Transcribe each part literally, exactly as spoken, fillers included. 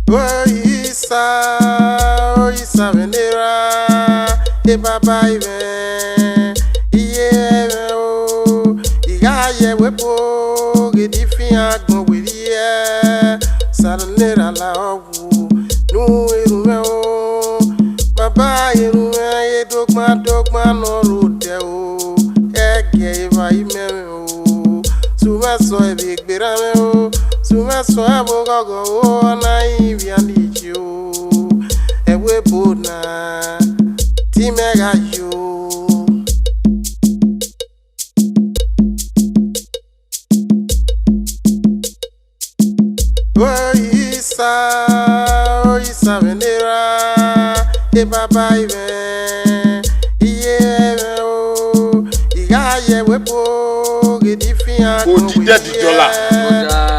Oisa, oisa vbe ne erha, e baba i mwẹ, iye mwẹ o, I gha ye ẹvbo ebo, ghe ne I fian agbọn werriẹ, saro ne erha la ọvbu, ne u erhunmwu o, ma ba erhunmwu ye dogban dogban ne ọ rre odẹ o, ẹgiẹ evba i mwẹ mwẹ o, sumwẹ sọ ẹvbe gberra mwẹ o, sumwẹ sọ ẹvbo ghọghọ o, ọ na rinmwian ni ye o, ẹvbo ebo na, te imẹ gha yo. Oisa, oisa vbe ne erha, e baba i mwẹ, iye mwẹ o, I gha ye ẹvbo ebo, ghe ne I fian agbọn werriẹ. Odidẹdidọla.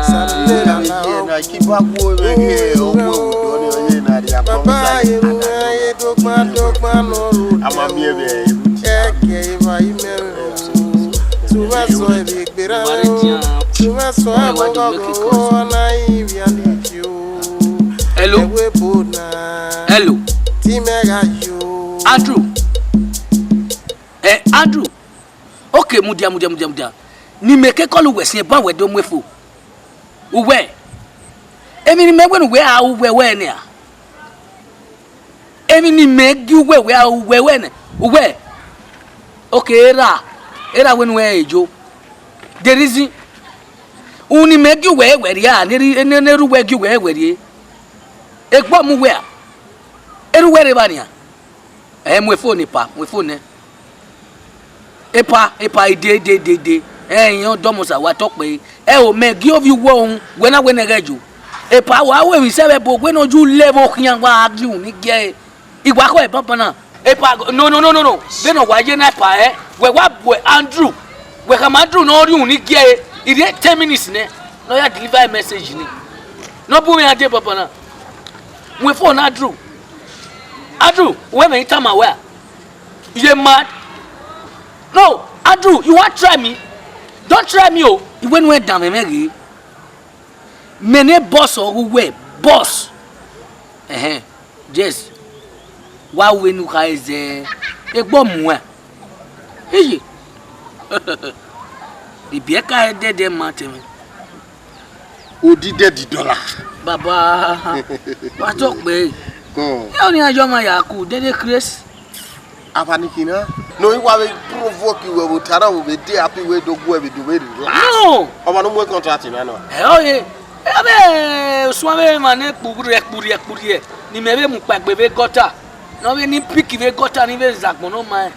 Saro ne erha la ọvbu, na ki ba wo vbe ghe ọghe odọ ni, ọ ye na rhie agbọn baba erhunmwu ye dogban dogban ne ọ rre odẹ o, ẹgiẹ evba i mwẹ mwẹ o, sumwẹ sọ ẹvbe gberra mwẹ o, sumwẹ sọ ẹvbo ghọghọ o, ọ na rinmwian ni ye o, Hello. Ẹvbo ebo na, Hello. Te imẹ gha yo. Andrew. Eh, Andrew. Okay, mudia, mudia, mudia, mudia. Ne imẹ ke call uwẹ siẹn ban wẹ do mu efo. Uwẹ. Emwi ne imẹ wẹ ne uwẹ a ru uwẹ wẹ nẹ a? Emwi ne imẹ gie uwẹ wẹ a ru uwẹ wẹ nẹ? Uwẹ. Okay, erha. Erha wẹ ne uwẹ ejo. The reason. Unu ne imẹ gie uwẹ wẹ rrie a, ne erha, ne, ne erha uwẹ gie uwẹ wẹ rrie. Egbe ọ mu uwẹ a? Erha uwẹ rre evba nian? Ẹ, mu efo nẹ, epa, mu efo nẹ. Epa, epa, ide, ide, ide, ide. Ẹ, irẹn ọdọmọsa wa tọ kpẹre. Ẹ o, mẹ gie ovbi uwu ọhọn, wẹ na wẹ ne ghẹ yo. Epa, wa ru emwi sẹ vbe ebo, wẹ ne ọ yu lẹ vbe okhian wa ghi unu ni gie ẹre. I wa khọ ẹre banbanna. Epa, no, no, no, no, no. Vbene ọ wa ye na epa, ẹ, wẹ wa bu Andrew. Wẹ khama Andrew ne ọ rhie unu ni gie ẹre. I rhie ten minutes nẹ, ne ọ ya deliver message ni. Ne ọ bu mwẹ iran dee banbanna. Mu efo na Andrew. Andrew, wẹ mẹ i tama wẹ a? You dey mad? No, Andrew, you wan try me? Don't try me o. I wẹ ne uwẹ danmwẹ mwẹ ghe. Mẹ ne boss ọghe uwẹ, boss. Ẹhẹn, yes. Wa wẹ ne u khare zẹ egbe ọ muẹn. Iye. Ibiẹka ẹdẹdẹ ma tẹmwẹ. Odidẹdidọla. Baba, wa tọ kpẹre. Kọ. Ẹ ọnii a yọ ọmwa ya ku, dede Chris. Ava ni khin na. No, I wa vbe provoke wẹ vbe otara vbe de happy wẹ do gu ẹvbe do vbe relax. No. Ọmwa ne u mu contract na nọ. Ẹ ọre. Ẹ vbe suẹn vbe emwa ne kpurriẹ, kpurriẹ, kpurriẹ. Ne imẹ vbe mu kpaegbe vbe gutter. Ne ọ vbe ni pick vbe gutter ni vbe zagbọn ne ọ ma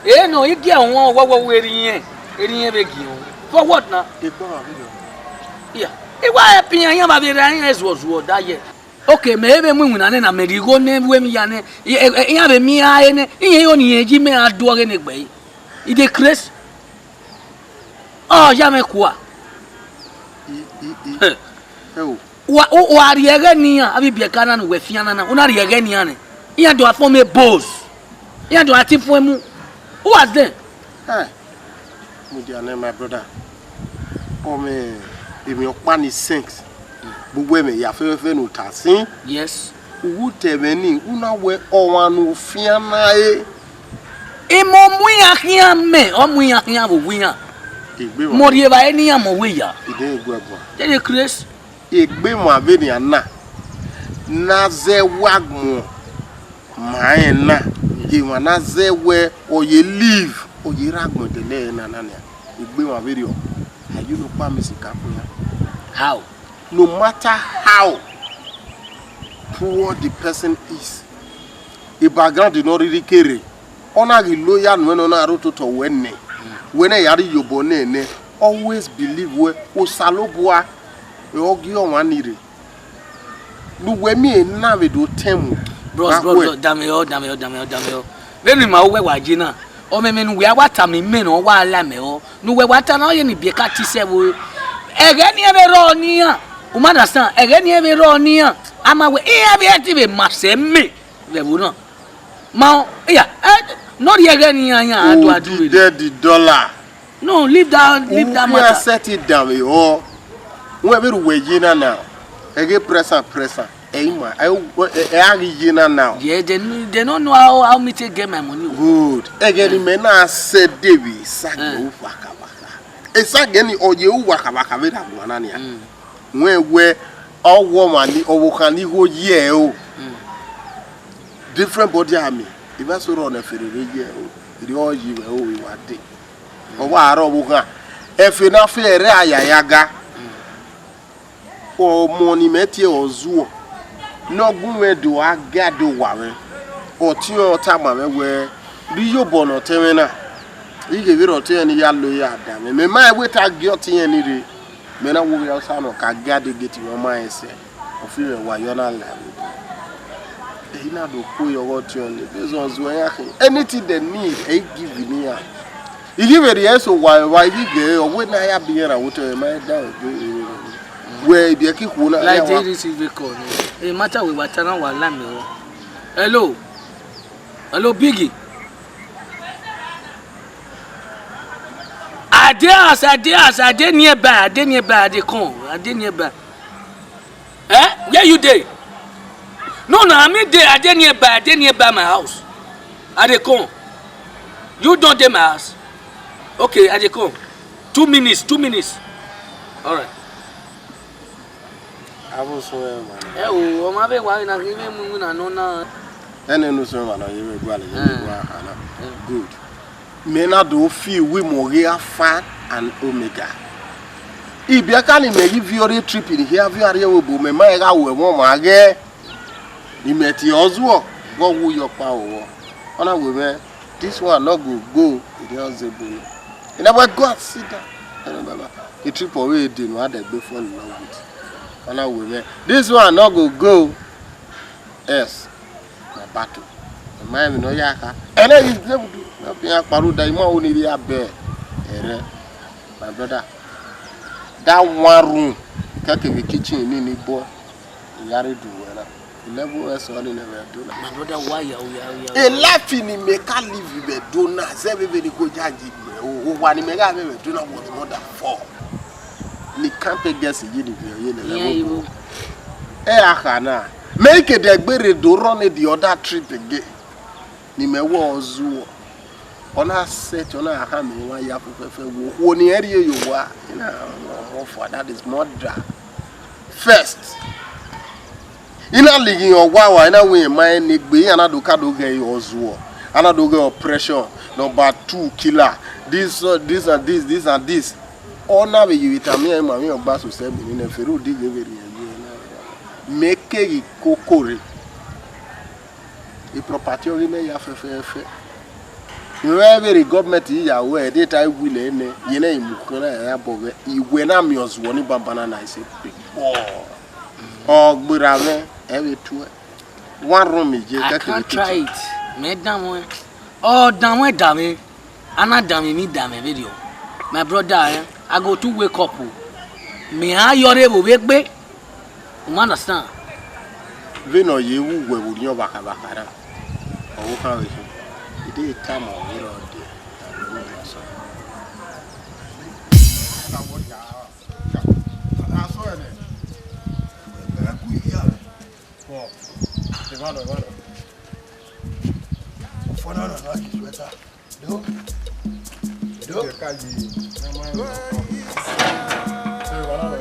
rẹn. Ẹ nọ, I gie ẹhun ọwọwọ wẹ erriẹn, erriẹn vbe gie ẹhun. For what na? Egbe ọmwa vbe rọ. Iya. I wa help iran, iran vbe ra iran zuọzuọ da ye. Okay, mẹ vbe mu iwinna nẹ na, mẹ rhie igho nẹ vbe emwi ya nẹ, i-, e-, e-, iran vbe miẹn a re nẹ, iran i ho ne irẹn ji mẹ ra do ọghe ne egbe ẹre. I dey craze. Ọ ya mwẹ kua. I, i, i. Hẹ. Ẹ o. Wa, u, wa rhie ẹghẹ ne iran, avbe ibiẹka na ne uwẹ fian na na, u na rhie ẹghẹ ne iran nẹ. Iran do a form a bulls. Iran do a ti fuẹn mu. Who was there? Hẹ. Mudia nẹ, my brother. Ọ mwẹ emwi ọkpa ni sense. Vbe uwẹ mwẹ ya fẹfẹfẹ ne u ta sin. Yes. U wu ta ẹmwẹ nii, u na wẹ ọmwa ne u fian na re. Imẹ ọ mu iran khian mẹ, ọ mu iran khian vbe owa iran. Egbe mwa. Mẹ ọ rhie evbare ne iran mẹ ọ wẹ ya. I de gu ẹguan. Dede Chris. Egbe mwa vbenian na, ne a zẹ wẹ agbọn ma rẹn na, emwa ne a zẹ wẹ ọ ye live, ọ ye rre agbọn ẹdẹnẹrẹ na na nian. Egbe mwa vberriọ, a ye unu ọkpa miss ka khin iran. How? No matter how poor the person is, e background ne ọ rhirhi kere, ọ na ghi loyal nuẹn ne ọ na rre ototọ wẹ nẹ, wẹ ne ya rre iyobọ nẹ nẹ, always believe wẹ Osanobua ọ gie ọmwa ni rre. Ne uwẹ miẹn na vbe do tẹn mu. Bros, bros, bros, dame ọ, dame ọ, dame ọ, dame ọ. Vbene ima uwẹ wa ye na, ọmwẹmwẹ ne uwẹ a wa tama imẹ ne ọ wa la mẹ ọ, ne uwẹ wa ta na, ọ ye ne ibiẹka ti sẹ vbo. Ẹghẹ ne iran vbe rrọọ ne iran, u ma understand, ẹghẹ ne iran vbe rrọọ ne iran, a ma wẹ iran vbe ẹtin vbe ma sẹ mẹ vbe ẹvbo na. Ma ọ, iya, ẹ, ne ọ rhie ẹghẹ ne iran, iran a do a du vbe. Odidẹdidọla. No, leave that, leave that matter. Uwẹ sẹtin danmwehọ. Uwẹ vbe rre uwẹ ye na na, ẹghẹ press am, press am. Ẹ i ma, ẹ, ẹ, ẹ a ghi ye na now. Yeah, they, they don't know how, how me take get my money. Good. Ẹghẹ ne imẹ na sẹ David, sagẹ Eh. u wakawaka. Sagẹ ni ọ ye u wakawaka vbe na guan na nia. Mm. Wẹ wẹ, ọ wọ ọmwa ni, ọvbokhan ni igho ye ẹre o. Mm. Different body army. Ivẹ so rọ nẹ fere vbe ye ẹre o. Erriọ ọ yi vbe o, I wa dee. Ọ wa rọ ọvbokhan. Ẹfe na fe ẹre a ya ya ga. Mm. Ọmọ ne imẹ tie ọ zuọ, ne ọ gu mwẹ do a ga do wa mwẹ, ọtiọnrẹn ọ tama mwẹ wẹẹ, rhie iyobọ ne ọtẹn mwẹ na, I ghe vberriọ ọtẹn mwẹ ni ya lo ya da mwẹ, mẹ ma rẹn wẹẹ te a gie ọtẹn mwẹ ni rre, mẹ na wo vbe Hausa nọ ka ga de gate mwẹ, ọ ma rẹn sẹ, ọ fi mwẹ wa yọ na la vbe. Ehi na do kue yọ ọghe ọtiọnrẹn ni, vbe zọ zuẹ iran khin, anything they need, I give ne iran. I ghi vbe rhie eso wa evba, I ghi ghe ọ wẹ ne a ya biẹ ra vbe otọ, ma da ẹdẹ rere. Wẹ ibiẹka ikhuo na, Like ya wa. This is the call. E matter we wa ta na wa la mi o. Hello. Hello, Biggie. I dey house, I dey house, I dey nearby, I dey nearby, I dey come, I dey nearby. Eh? Where you dey? No, no, I mean dey, I dey nearby, I dey nearby my house. I dey come. You don dey my house? Okay, I dey come. Two minutes, two minutes. All right. Avbe osuẹn mwa nọ. Ẹ o, ọ ma vbe wa na ghi vbe mu iwinna nọ na. Ẹnẹ ne osuẹn mwa nọ ye vbe gualọ ye vbe Eh. gua ana. Eh. Good. Mẹ na do fi iwu imọ ghe Alpha and Omega. Ibiẹka ni mẹ ghi viọ rre trip ni hia viọ arriẹ vbe obo mẹ ma gha ru ẹmwẹ ọmwa ghẹ. Ni mẹ tie ọ zuọ, vbe ọ wu yọ kpa owọ. Ọ na wẹ mwẹ, this one no go go, I dey on the bone. You never go and sit down. Ẹ nọ baba. The trip ọvbe de ne a dẹ gbe fall in love with. Ọ na wẹ mwẹ, this one no go go. Yes, my battle. Ẹ ma emwi ne ọ ya kha. Ẹnẹ ghi level do. Na fi iran kpa rre odaro, I ma ho ne I rhie abẹ ẹrẹ. My brother, that one room, kẹkẹ vbe kitchen ni ni bọ, I ya rre du wẹ na. Eleven years old ni nẹ vbe do na. My brother, why you, you, you, you, A life ni mẹ ka live vbe do na, zẹ vbe vbe ni ko ya yi mẹ. O, owa ni mẹ gha vbe vbe do na was more than four. Ni camp against yi ni vbe ye ne Yeah, level. you. Ẹ a kha na. Mẹ i ke dẹ gbe rre do run the other trip again. Ni mẹ wẹ ọ zuọ. Ọ na set, ọ na khama emwa ya fẹfẹfẹ, wo okhuo ni ẹ rhie ye owa, I na ọmọ ọfa, that is murder. First, I na lighi ọwawa, I na wẹ ma rẹn ne egbe, iran na do ka do ghẹ ọzuọ, a na do ghẹ oppression, number two killer, this, uh, this and this, this and this. Ọ na vbe ye vbe tama iran ma vbe iran gba social media nẹ, Fero di ghe vbe rhie ye na. Mẹ keghi koko rre. I property ọghe mẹ ya fẹfẹfẹ. Mwẹ vberriọ gọọmenti ya wẹ ẹdẹ ta will nẹ, yẹn ne I mu khian na ya bọ ghẹ, I wẹ na miẹn ọzuọ ni banbanna na, I say big boy. Ọ gberra mwẹ, ẹ vbe tuẹ. One room ye, I kẹkẹ can't vbe try kitchen. It. Mẹ danmwẹ. Ọ danmwẹ danmwẹ. A na danmwẹ emwi danmwẹ vberriọ. My brother, eh, I go to wake up o. Mẹ a yọ rre vbe ovbi egbe. You understand? Vbene ọ ye vbe uwẹ vbe orhiọn vbe akha vbe akha na, ọ vbe okhan vbe khin. I deghẹ I tama ọvbe rrọọ dee, a wẹ ne ọ sọ. Ọ, emwa nọ, emwa nọ. Ọfọ na nọ na ghi sweater. Do. Do.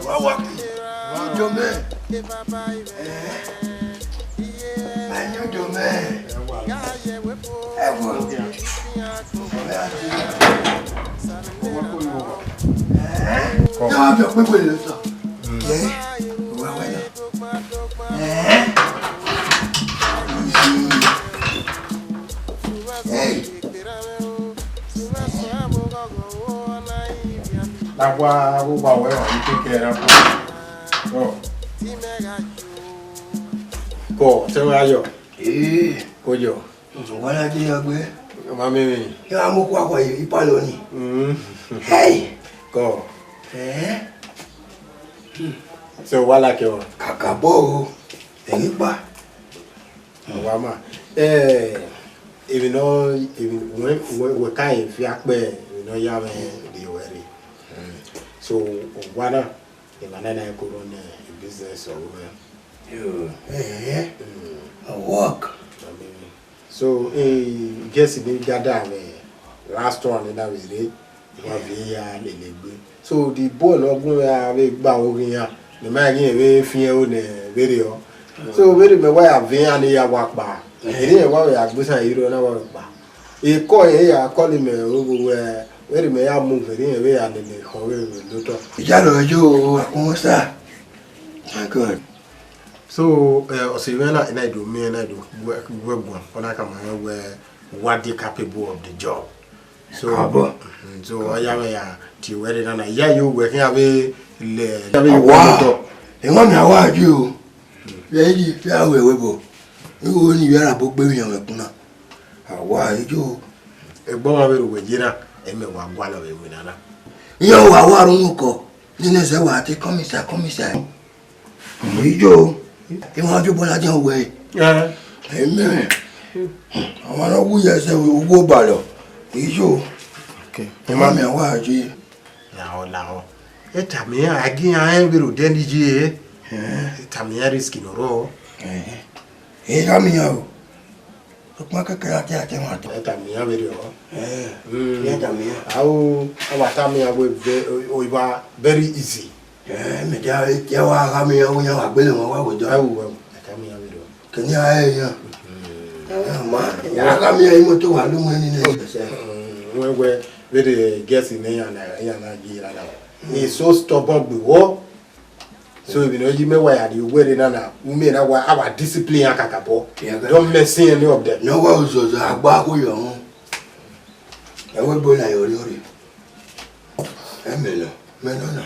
Wa wa. Ujo mẹ. Eh. Mẹ ni ujo mẹ. Ẹ wo. Eh. Yọ, yọ, pé wẹrẹ lọ sọ. Yẹ. Wa wa yọ. Eh. Hey. Dagua vbe uwa wẹ wa ni keke ra ko. Ko. Ko, te wa yọ. Eh. Ko yọ. Wa na de ya gbe. Ma mi mi. Ya mo kwa kwa yi pa lo ni. Mm. Hey. Ko. Eh. So wa la ke o. Kakabo o. Eyi pa. Wa ma. Eh, emwi nọ, emwi wẹ, wẹ, wẹ ka emwi fia kpẹ, emwi nọ ya mwẹ rhie wẹ rre. So, owa na, emwa na na koro ne business ọghe mwẹ. Yo, eh, I work. So, eh, I guess ni gada vbe last one na vbe rre, wa vbe ya lele egbe. So, the ball ne ọ gun vbe a vbe gba oghi iran, ne ma ghi vbe fian ẹro ne vberriọ. So, vberriọ mẹ wa ya vbe iran ne ya wa kpa. Erriọ wa vbe ya gbe isan iro na wa vbe kpa. Ekọ rẹn ya call mẹ, ọ ghi wẹ, vberriọ mẹ ya mu vberriọ vbe ya lele ekhọe vbe lotọ. Iyalọ yo, akun sa. Thank God. So, eh, ọse mwẹ na, na do miẹn na do wẹ, wẹ guan, ọ na khama mwẹ wẹ, wa dey capable of the job. So, Abọ. Mhm, so, ọ ya mwẹ ya tie wẹ rre na na, ya yo wẹ khian vbe lẹ, ya vbe Awa. Wẹ lotọ. Emwa mẹ awa ji o. Vbe yi, vbe a wẹ wẹ bọ. Iwo ni vbe ra bo gbe vbe yan wẹ kun na. Awa, ijo. Egbe ọmwa vbe ru wẹ ye na, ẹ mẹ wa gualọ vbe iwinna na. Iran wa wa ru nokọ, nene zẹ wa te come inside, come inside. Ijo, emwa ju bọla jẹn wẹ. Eh. Amen. Ọmwa ne ọ wu ye ẹsẹ, uwu obalọ. Ijo. Okay. Emwa mẹ wa je. Lahọ, lahọ. E tama iran, a gi iran rẹn vbe rre odẹ ni ye. Eh. E tama iran risk ne ọ rrọọ. Eh. E tama iran o. Sokpan kẹkẹ a te a te wan tọ. E tama iran vberriọ. Eh. Mm. E tama iran. Ao, a wa tama iran wẹ ve-, o, o, iwa very easy. Eh, mẹ dia, dia wa gha miẹn iran, wa gbele wọn wa wẹ dọ. Ao, ao, e tama iran vberriọ. Kẹni a rẹn iran. Mm. Eh, ma, ya gha miẹn imoto wa lu wẹ ni nẹ. Mm, wẹ, wẹ, vbe de guess ne iran na, iran na gi iran na. Mm. He so stubborn gbe wọ. So, if you know, you may wear the wear na na, we may not wear our discipline and kakabo. Yeah, don't mess any of them. No, wa ozozo agba ko yo. E we bo la yo ri ori. E me lo, me lo na.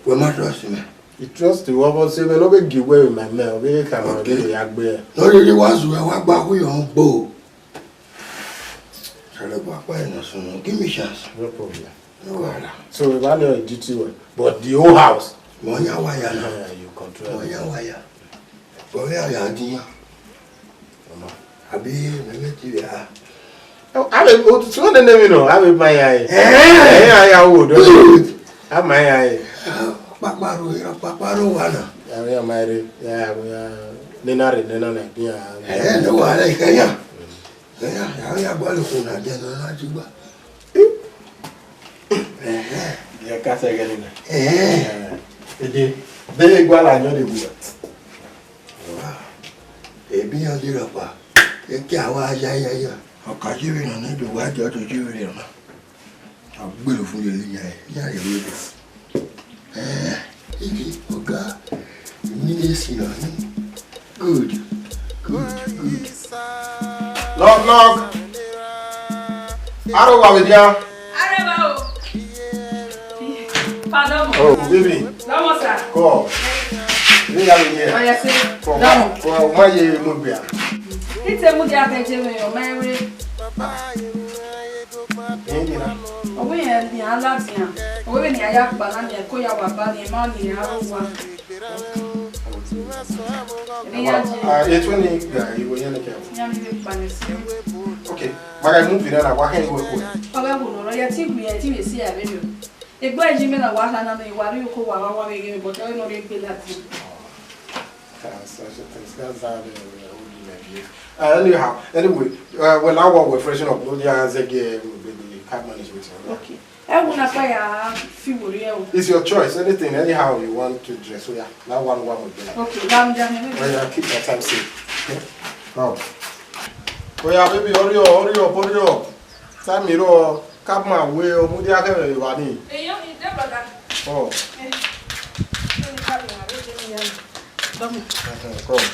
We ma trust me. You trust the one say we no be give way with my man. We can Okay. Be agbe. No, really was we wa gba ko yo gbo. Sọlẹ bu akpa yẹn na sunu, give me chance. No problem. No wahala. So, if I know a duty well, but the whole house. Mọ ya wa ya na. Yeah, you control. Mọ ya wa ya. Bọ ya ya di ya. Mama. Abi mẹmẹ ti ya. Ave, o ti sọ nene mi nọ, ave ma ya e. Eh. Eh, ya ya wo do. Good. A ma ya e. Kpakparo, kpakparo wa na. Ya ya ma re. Ya ya. Nena re, nena na, ya. Eh, no wahala, ikaya. Ẹn, a ya gbalọ okhuo na, ẹdẹ ne ọ na djugba. Ẹhẹn. Ye ka sẹ ẹghẹ nena. Ẹhẹn. Ẹdẹ, bẹghe gualọ ayọn de gua. Wa, ebi yan ye rọkpa, eke a wa ya ya ya. Ọ ka ye vbe nọ ne do wa jọ do ye vbe nọ. A gbele fun ye ya, ya ye vbe. Eh, ike, oga, mi ne si nọ. Good, good, good. Knock, knock. Aro wa vbe dia? Arẹwa o. Pardon. Oh, baby. Come on, sir. Come. Ni ya mi ye. Oh, yes, sir. Come. Come, come, ma ye mo gbe a. Ite mu dia ke je me o, ma we. Ẹn, yẹn na. Ọwẹ yẹn ni a ladian. Ọwẹ vbene a ya kpa na, ni ẹko ya wa ba ni, ma ni a ro wa. Ẹmwẹ ya je. Ah, etu ni gba iwe yẹn ni kẹ. Ya mi vbe kpa ni si. Okay. Ma ga mu vina na, wa kẹ iwe ko. Ọghe ẹvbo nọ rọ, ya ti gbe, ya ti vbe si ya vberriọ. Egbe ẹre yi mẹ na wa kha na, mẹ wa rri oko wa, wa, wa vbe ghe, but ọ nọ rre egbe ladian. Ah, such a thing. That's how the, the old women behave. Uh, anyhow, anyway, uh, well, I want to freshen up. We'll just get, uh, the cab management. Okay. Ẹ wo na pa ya fi wo ri ẹ o. It's your choice. Anything, anyhow you want to dress, oh yeah. That one, one would be like. Okay, lam jam. Oh yeah, keep my time safe. Okay? Come. Oh yeah, baby, hurry up, hurry up, hurry up. Time iro, kab ma we o, mu dia kẹ vbe evba ni. Eyo, ide brother. Oh. Eh. Come. Uh-huh, come.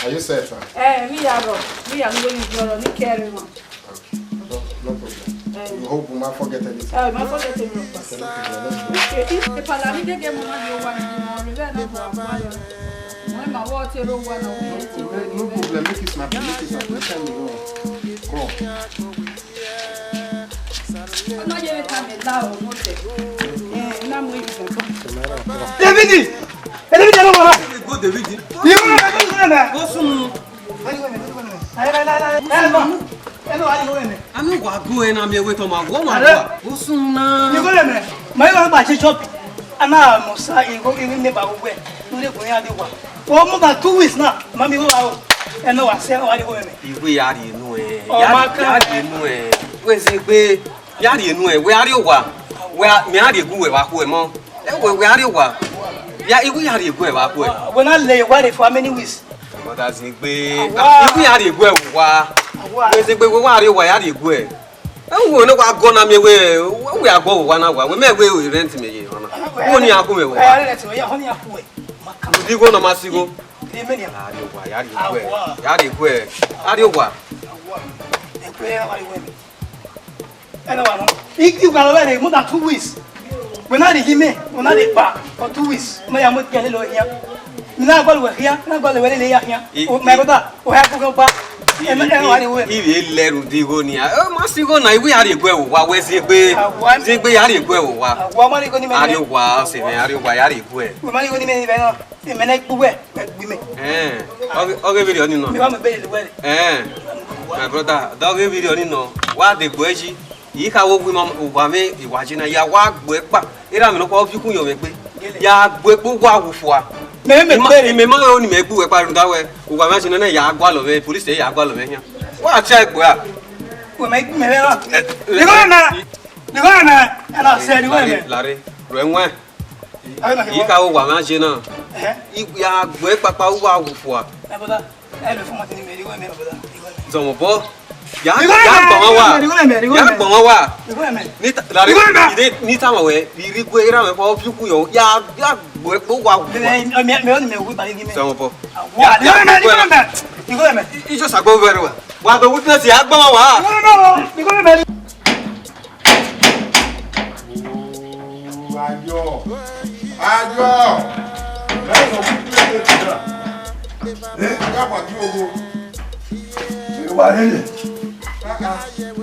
Are you set, sir? Eh, mi ya rọ, mi ya mu ni jọrọ, ni kẹrin wọn. Okay. No, no problem. Eh. We hope we ma forget anything. Eh, ma forget anything. Okay, no problem. Okay, if the Palani dey get mama dey one, you know, we no go apply. When my water roll one, we No, no, no problem. Make it snappy. Make it snappy. Next time you go. Come. Davidi! Davidi, ẹ lọ wá! Go, Davidi. Yẹ wá, ẹ lọ wá, ẹ lọ wá. Ó sùn. Ẹ lọ wá, ẹ lọ wá. Ami wa go ena mi ewe tọ ma wo ma wa. Ó sùn na. Ni go le me. Ma yo ba che chop. Ana mo sa igo igo ne ba wo we. Ni le ko ya de wa. For more than two weeks now, ma miẹn igho aro. Ẹnọ wa sẹ, wa rhie igho mwẹ. Iwe ya rhie enu ẹ, ọ ma ya, kan ya rhie enu ẹ. Wẹ zẹ egbe, ya rhie enu ẹ, wẹ a rrie owa. Wẹ a, mẹ a rhie gu wẹ vbe akhuẹ mọ. Ẹ wẹ, wẹ a rrie owa. Ya, iwe ya rhie gu ẹ vbe akhuẹ. Wẹ na le wa rre for how many weeks? Brother, zẹ egbe. Awa. Iwe ya rhie gu ẹ vbe owa. Awa. Wẹ zẹ egbe, wẹ wa rrie owa, ya rhie gu ẹ. Ẹ, wẹ ne wa gọ na miẹn wẹ, wẹ a gọ vbe owa na wa, wẹ mẹ wẹ rent mẹ ye ọna. Wẹ ni a gu mẹ vbe owa. Ẹ, rent mẹ ya, ọ ni a gu ẹ. Ma kan. Rhie igho na ma sẹ igho. Rhie mẹ nia. A rrie owa, ya rhie gu ẹ. Awa. Ya rhie gu ẹ. A rrie owa. Awa. Ẹ kue ya wa rhie igho mẹ. Ẹnọ wa nọ. I, I wa lọ vbe more than two weeks. Wẹ na rhie igho mẹ, wẹ na rhie kpa for two weeks. Mẹ ya mu ẹkẹn lele ọre khian. Mẹ na gualọ wẹ khian, na gualọ wẹ lele ya khian. I, o, my brother, o ha kugbe ọgba. Ẹnọ, ẹnọ wa rhie igho mẹ. I vbe lẹ rhunmwuda igho nia. Ẹ, ma sẹ igho na, iwe ya rhie gu ẹ vbe owa, wẹ zẹ egbe. Awa. Zẹ egbe ya rhie gu ẹ vbe owa. Awa, ma rhie igho ni mẹ. A rhie owa, ọse mwẹ, a rhie owa, ya rhie gu ẹ. Wẹ ma rhie igho ni mẹ, vbe nọ. Emẹ ne gbe uwẹ, wẹ gbe imẹ. Ẹn, ọ ghe, ọ ghe vberriọ ni nọ. Mẹ wa mu ebe lele uwẹ re. Ẹn, my brother, da ọ ghe vberriọ ni nọ. Wa degbe yi, I kha wo gu ima uwa mwẹ iwa je na, ya wa gbe kpa. Erha mwẹ nọkhua, ọ viọ ukhu yọ mwẹ egbe. Ya gbe kpa uwa wu fua. Mẹ, mẹ, ima, kpere. Imẹ ma rẹn ọni mẹ gbe uwẹ kpa rhunmwuda wẹ, uwa mwẹ a je na, ya gualọ mwẹ, police ya gualọ mwẹ khian. Wa tie egbe a. Wẹ mẹ, mẹ vbe ra. Ẹ, ẹ, nigho na, nigho na, ẹ na sẹ, nigho na. Lare, lare, ru ẹwaẹn. I kha wo wa mwẹ a je na. Ẹhẹn. I ya gbe kpakpa uwa wu fua. My brother, ẹ lọ fún ọmọ tẹ ni mẹ, igho mẹ, my brother, igho mẹ. Zọmọ bọ. Ya, igho mẹ, ya gbọmọ wa. Igho mẹ, igho mẹ. Ya gbọmọ wa. Igho mẹ. Ni ta, la re, igho mẹ. Ni, ni ta ma wẹ, ri ri gue ra mẹ kọ fi ku yo. Ya, ya gbe kpo wa wu fua. Mẹ, mẹ, mẹ, mẹ, wi ba gi mẹ. Zọmọ bọ. Wa, ya, igho mẹ, ya igho mẹ. Igho mẹ. I, i just agbo very well. Wa do witness ya gbọmọ wa. Igho mẹ, igho mẹ. Ayọ. Ayọ. Ẹ sọ fún mi pé ẹ ti rà. Ẹ ká pàdé owó. Ìwà rẹ̀ lẹ̀.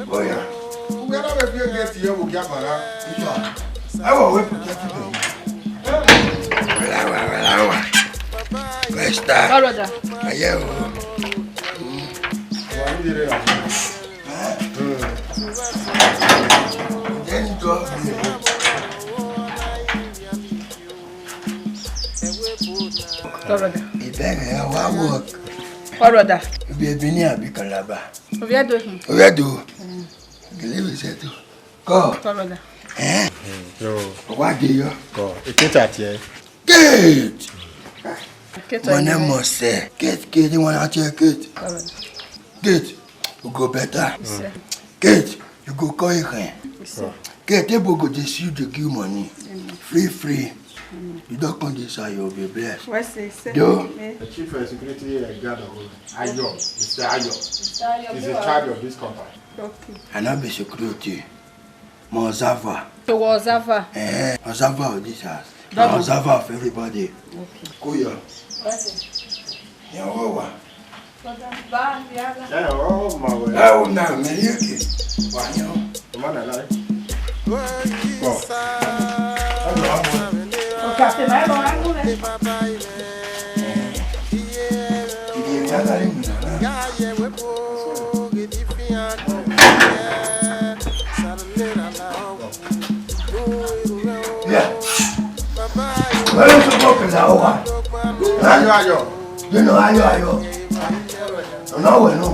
Bóyá. Wíwẹ́ náà bẹ fi ẹgbẹ́ ti yẹ wò kí a bàrà. Ìjọ. Ẹ wọ̀ wé pòtẹ́tì bẹ̀rẹ̀. Wẹ̀láwà, wẹ̀láwà. Kọ́sítà. Ọ̀rọ̀ dà. Ayé o. Wà á nílé rẹ̀ rà. Brother. Ìbẹ̀rẹ̀ wa work. Brother. Ibi ebi ni àbí Calabar. Oviedo hin. Oviedo. Gele we settle. Go. Brother. Eh? Yo. Wa de yo. Go. Eketa tie. Gate. Kate. One must say, Kate, Kate, you wanna check Kate? Alright. Kate, you go better. Yes, sir. Kate, you go call him. Yes, sir. Kate, people go dey see you, dey give money. Amen. Free, free. Amen. You don't come this side, you'll be blessed. What's this, sir? Do? Eh? The chief, uh, security, uh, guard of Ayo, Mister Ayo. Mister Ayo, is in charge of this compound. Okay. And I be security. My observer. To observer. Eh, observer of this house. Double. Observer of everybody. Okay. Cool, yeah. That's it. Yeah, oh, wow. Brother, bye, yeah. Yeah, oh, my way. Oh, now, man, you okay? Why, you know? Come on, I like. Go. Okay, I say, my boy, I'm good. Yeah. Where is the book in the hour? Ayo, ayo. You know, ayo, ayo. No, no, no.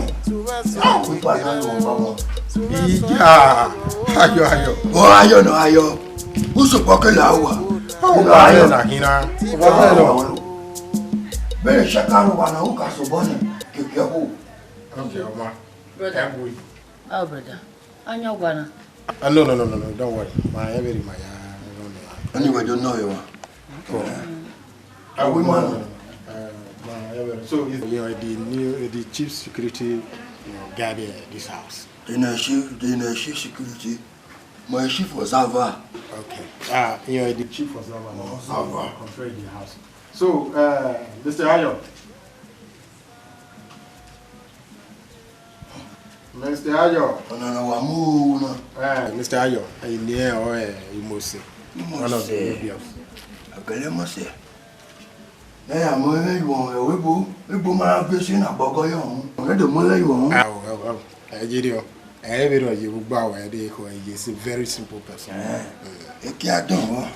Now we pass on to Obama. Ija. Ayo, ayo. Oh, ayo, no, ayo. Who's the book in the hour? Oh, you know, ayo. Ayo, na hina. Obama, no. Bẹ́ẹ̀ ṣe ká ló wà náà, ó kà sọ bọ́ọ̀nì kékeré kù. Okay, Oma. Brother. How brother? Anya ọgua na. Ah, no, no, no, no, no, don't worry. Ma, every ma ya, I don't know. Anyway, don't know you. Cool. Ah, we man. Uh, ma, every, so, is, you know, the new, the chief security, you know, guard, uh, this house. You know, chief, you know, chief security. My chief observer. Okay. Ah, you know, the chief observer. Observer. Control the house. So, uh, Mister Ayo. Mister Ayo. Ọna na wa mu na. Eh, Mister Ayo, eni ẹ ọ, eh, Imose. Imose. One of the Nubians. Akẹlẹ Imose. Ẹ ya mọ ẹmwẹ yuọ, ẹ, wẹ bo, wẹ bo ma gbe si na gbọgọ yọ. Ẹ do mọ ẹmwẹ yuọ. Awo, awo, awo. Ẹ, Jide, ẹ vbe rọ ye vbe ugba wa, ẹ de kho, ẹ ye, is a very simple person. Eh. Mm. Eke a dọn vbọ.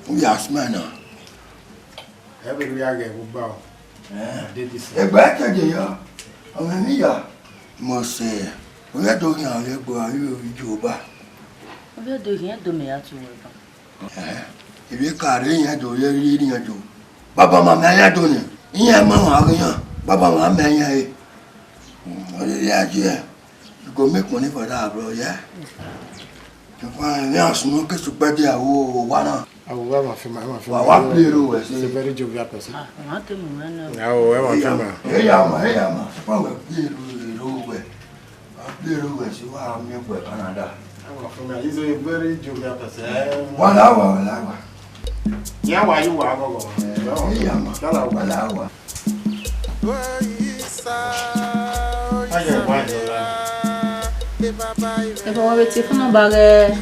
U ya smell na. Ẹ vbe rọ ya ghẹ vbe ugba o. Ẹn, egbe ẹtẹdẹ ya, ọmọ emwi ya, mose, ovbi Ẹdo khian rre egbe, a rhie ovbi Jihova. Ovbi Ẹdo khian do mẹ ya tu wẹ ban. Ẹhẹn, ivbi eka rre iran do, rre rre iran do. Baba ma mẹ iran do ni, iran ma wan ghe iran, baba ma mẹ iran re. Ọ rhirhi a ye, you go make money for that, bro, yeah? Iran sunu ke sukpẹ dia wo owa na. Awo, wa ma fi ma, ma fi Wa ma. Wa play role wẹ se. He's a very jovial person. Ah, I want to move on now. Awo, wa ma fi ma. Eya ma, eya ma. Sukpẹ wẹ play role wẹ. Wa play role wẹ se wa mi wẹ Canada. Wa ma fi ma. He's a very jovial person. Wa la wa, wa la wa. Ya wa yu wa gogo. Eya ma. Wa la wa. Ebe wa vbe tie funu ba ghẹ.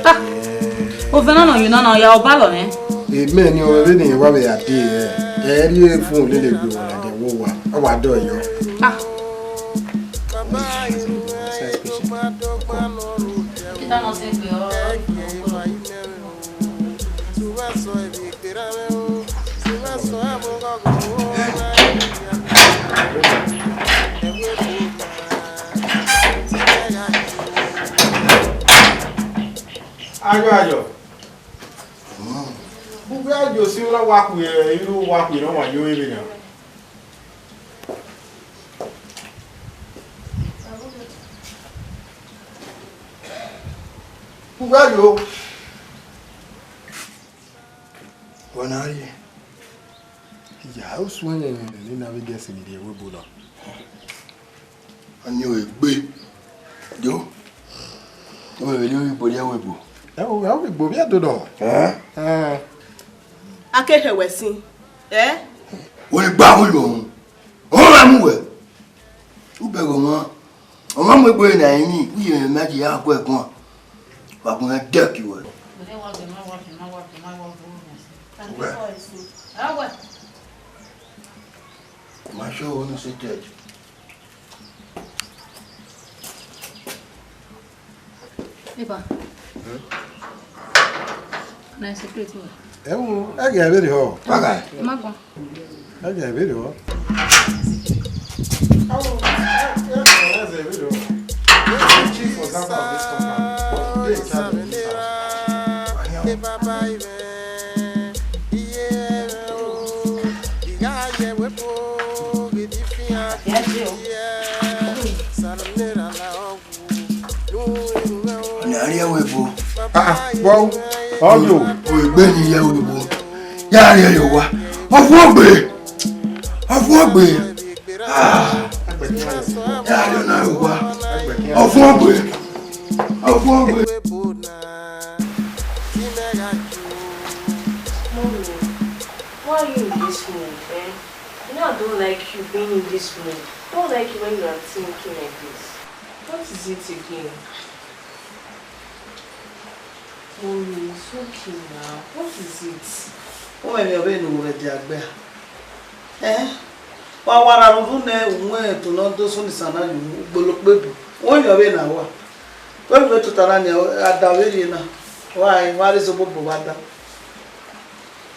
Ah, ovẹn na nọ yọ na na ya ọba lọ nẹ. Emẹ ni ọ vbe ne wa vbe ya die ẹ. Ẹ ri fun lele gbe wa na de wo wa. Ọ wa dọ yọ. Ah. Kita nọ se gbe ọ. Ayọ, ayọ. Ugbẹn ajo si la wa kue, iru wa kue na wa yo ebe na. Ugbẹn ajo. Wa na rrie. Ya, u suẹn ne na vbe gẹsẹ ni rrie ẹvbo ebo na. Ọni ore gbe. Do. Wẹ vbe ne ore gbe rrie ẹvbo ebo. Ẹ o, ẹ o gbe ovbi Ẹdo nọ. Ẹn? Ẹn. A ke hẹ wẹ sin. Ẹ? Wẹ gba wẹ lọ. Ọ ra mu wẹ. U bẹghe ọmwa. Ọmwa mu egbe na emwi, u ye mwẹ ma je ya gu ẹguan. Wa gu mwẹ dẹk wẹ. Wẹ. Ma show unu se church. Eba. Na secret wẹ. Ẹ wo, ẹ gẹ vberriọ. Paga. Ma gbọn. Ẹ gẹ vberriọ. Chief for example of this compound, dey in charge of this house. Yes, you. Ọni a rrie ẹvbo ebo. Ah, ah, bro, ọyọ. Egbe ni ye ẹvbo ebo. Ya rrie ye owa. Ọfumwegbe. Ọfumwegbe. Ah. Ya rrie ọna ye owa. Ọfumwegbe. Ọfumwegbe. Mommy, why are you in this mood, eh? You know I don't like you being in this mood. I don't like you when you are thinking like this. What is it again? Mommy, it's okay now. What is it? Wẹ mwẹ vbe ne u vbe dia gbe a? Eh? Wa wa ra ruru nẹ u mu ẹto ne ọ do sunu isan na ye ugbolokpo ebo. Wẹ mwẹ vbe na wa. Wẹ vbe tota na nia, a da vberriọ na. Wa, wa rre zẹ obọ obọ wa da.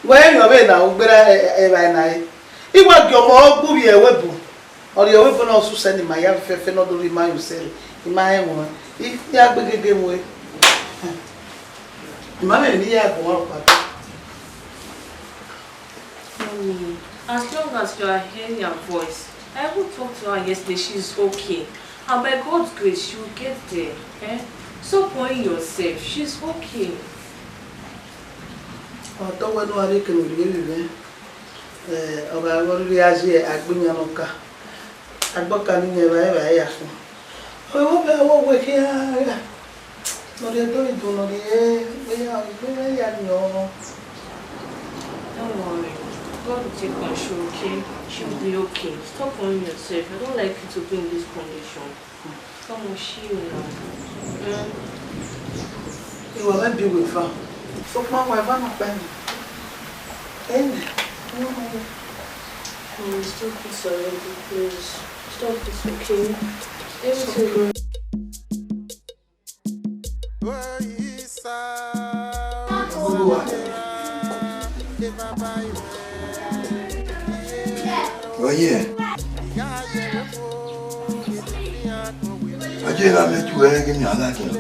Wẹ mwẹ vbe na u gberra evbare na re. I wa gie ọmọ gbe uvbi ẹvbo ebo. Ọ rhie ẹvbo ebo na, ọ sẹ usẹ ne ima ya fẹfẹ ne ọ do rhie ima ye usẹ re, ima hẹn ẹmwẹ ọnrẹn, I ya gbe gege mu ẹre. Ima mwẹ emwi ne I ya gu ọmwa ọkpa ta. Mommy, as long as you are hearing her voice, I even talked to her yesterday, she's okay. And by God's grace, she will get there. Eh? Stop worrying yourself, she's okay. Ọ tọ wẹ ne uwa rhie ekene orhiọn vbe mwẹ. Eh, ọ gha ghe ọ rhirhi a ye agbọn iyan ne ọ ka. Agbọn ọka ne iyan evbare evbare ya khin. Ọ vbe vbe avbe owa khian gha. Ne ọ rhie do ido, ne ọ rhie, vbe ya, vbe ya niọn. Don't worry. God will take control, okay? She will be okay. Stop worrying yourself. I don't like you to be in this condition. Come on, she will now. Mm. Iwa mẹ bi wẹ fa. Sokpan wa eva na kpẹ ni. Amen. Mommy, stop this already, please. Stop this, okay? Everything going. Olúwa. Ọ ye. Ọ ye gha mẹ tu ẹre ghe mẹ a gha giẹn.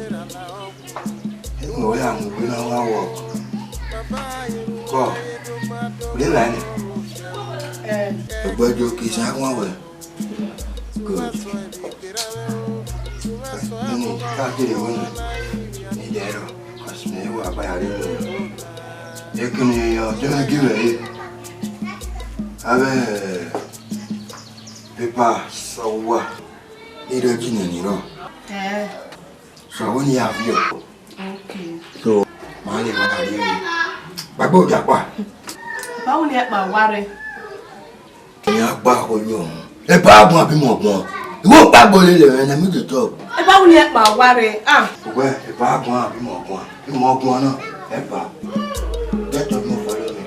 Ẹ wẹ ya mu wẹ na wa work. Kọ, wẹ la nẹ. Eh. Ẹgbẹdo ke sa wan wẹ. Good. Nene, ka kere wẹ nẹ. Ni dẹ rọ. Cause mẹ wa ba ya re nẹ. Ekene ya, de mẹ gi wẹ re. Avbe pepa sẹ uwa. Irẹn ji nene rọ. Eh. So, wẹ ne I ya viọ. Okay. So, ma lele ma lele. Gbagbe odia kpa. Bawuli ẹkpa wa rre. Iran gba akho ye ọmọ. Eba guan abi mọ guan. Iwo kpagbo lele mwẹ na, mi do talk. Eba unu ẹkpa wa rre, ah. Wẹ, eba guan abi mọ guan. Imọ guan na, eba. Let us move, follow me.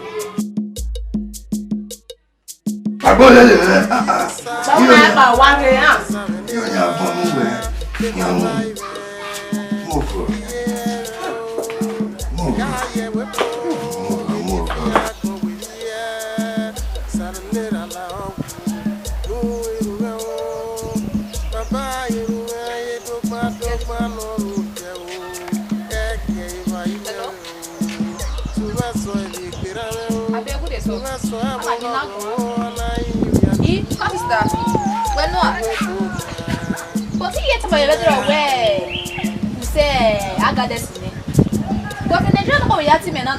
Kpagbo lele mwẹ, ah, ah. Eba unu ẹkpa wa rre, ah. Iyo ni a bọ mu wẹ. Yan mu. Move. Move. Move, move. Hello? Abeg, who dey talk? Ana gina go. I, come sister. Well, no. But he yet my brother where you say I got this. But in the job, we have to men now.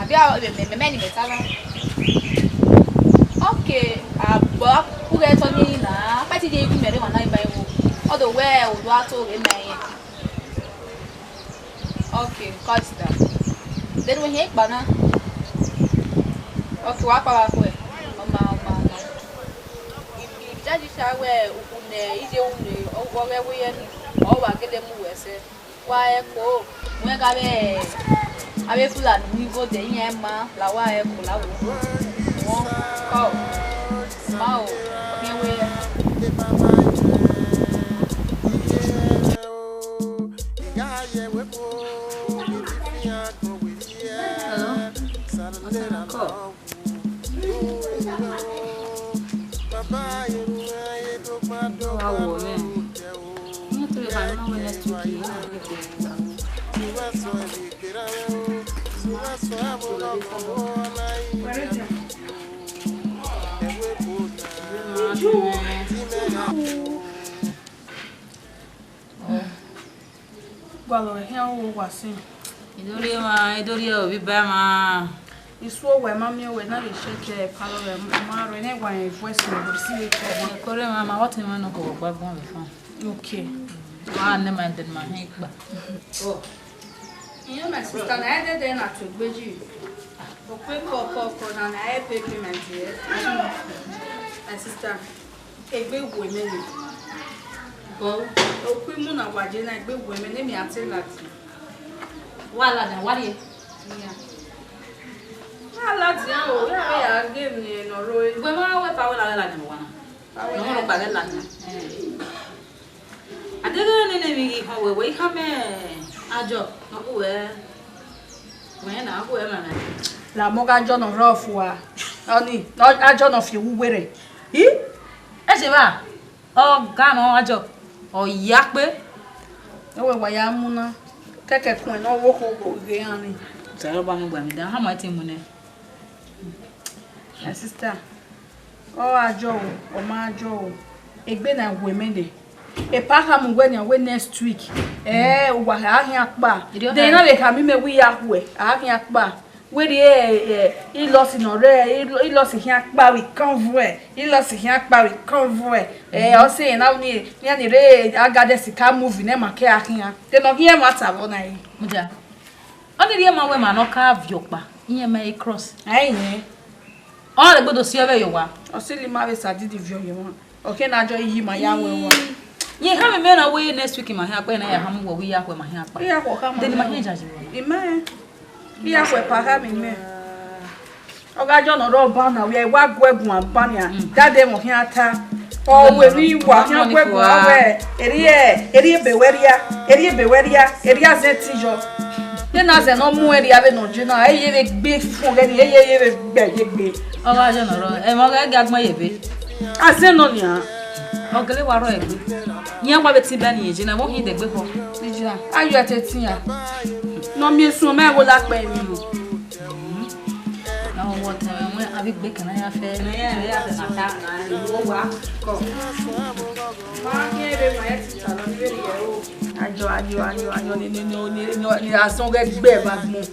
Abi a, me, me, me, me, me, me, me, Okay, a, but who get to me now? But he dey give me the one I buy. Although where would what to get me? Okay, call sister. Then we hear Bana. Okay, wa pa wa kue. Ọma, ọma, ọma. Ijaji sha wẹ ukhu ne ije unu, ọ ghẹ wẹ ye ni, ọ wa gele mu wẹ sẹ. Wa ẹko, wẹ gha vbe, avbe Fulani mu igho de iran ma, la wa ẹko la wo. Wọn, kọ, ma o, khian wẹ. Hello? What's up? Call. Wa wo mwẹ. Iran to lè kha nọ wẹ next week. Gualọ khian wo wa sin. Idori ma, idori ovbi ba ma. Isu owẹ ma miẹn wẹ na vbe check ẹ, palọ rẹ ma rẹ ne wa voice note si vbe call. Kore ma, ma what ma no ko gba gbọn vbe phone. Okay. Wa ne ma de ma hin gba. Oh. You know my sister, na ẹ dede na to gbeji. Okwe kọ kọ kọ na na ẹ pay payment ye. My sister. Egbe wẹ mẹ nẹ. Bọ, okui mu na wa je na egbe wẹ mẹ ne mi a te ladian. Wa ladian, wa rrie. Iya. A ladian o, ya vbe ya ghe emwi ne ọ rre. Wẹ ma wẹ pa wẹ la ghẹ ladian vbe owa na. Pa wẹ la. Nọ mọ rhọkpa ghẹ ladian. A deghẹ nene emwi ghi họn wẹ, wẹ i khama Ajọ, ne ọ gu wẹ. Wẹ na gu wẹ mama. La mọ gha Ajọ nọ rre ọfua. Ọni, Ajọ nọ fi owu werriẹ. I? Ẹ sẹ evba, ọ ga nọ Ajọ, ọ ya kpe. Ọ wẹ wa ya mu na, kẹkẹ kun ẹn ne ọ wo kho ghe iran ni. Sẹ ọ ba mu gba mi dan, ha ma te mu nẹ. My sister, ọ Ajọ o, ọ ma Ajọ o, egbe na wẹ mẹ nẹ. Epa khama uwẹ nian wẹ next week, ẹ, uwa a khian kpa. Idiot. De na vbe khama imẹ wẹ I ya khuẹ, a khian kpa. Wẹ rhie, ẹ, Ilọsi nọ rre, Ilọsi khian kpa vbe convoy, Ilọsi khian kpa vbe convoy. Ẹ, ọ sẹ na ni, iran ni rre Agadez ka movie ne ma ke a khian. De ne ọ ghi ẹmwata vbọ na re. Mudia. Ọ ni rhie ma wẹ ma ne ọ ka viọ ọkpa, iran ma i cross. Ẹ, iran. Ọ rhe gbe do si ọvbehe ye owa. Ọ sẹ li ma vbe sa didi viọ ye owa. Ọ ke na jọ yi ma ya wẹ owa. Ii, ye khama mẹ na wẹ next week ma hia kpa, na ya khama wẹ wẹ I ya khuẹ ma hia kpa. I ya khuẹ khama. De ne ma hia jaji wẹ. I ma. I ya khuẹ pa khama mẹ. Ọ gha jọ nọ rre ọba na, wẹ wa gu ẹguan ba nian. Mm. Dade mọ khian ta. Ọ wẹ ni wa khian gu ẹguan wẹ. Erriẹ, erriẹ ebe wẹ rria, erriẹ ebe wẹ rria, erriẹ azẹn ti yọ. De na zẹ ne ọ mu ẹn rria vbene ọ je na, ẹ ye vbe gbe fun ọghẹ ni, ẹ ye, ẹ ye vbe gbe ye gbe. Ọ gha jọ nọ rrọọ, ẹmwẹ ọghẹ gie agbọn ye ebe. Azẹ nọ nian. Ọ gele wa rrọọ egbe. Iran wa vbe te ibẹ ne irẹn ye na, vbe ọ hin dẹ egbe khọ. Ija, ayo ẹtẹtin a. Ne ọ miẹn esuẹn, ọ ma wo la kpẹ emwi nọ. Na wọ tẹn mwẹ, avbe egbe kan na ya fẹ. Ne ya ya fẹ na ta, na wo wa. Kọ. Ma khian vbe ma ya ti ta nọ, ni vbe rhie o. Ayo, ayo, ayo, ayo, ni, ni, ni, ni, ni, ni, ni, asọn ghẹ gbe vbe agbọn.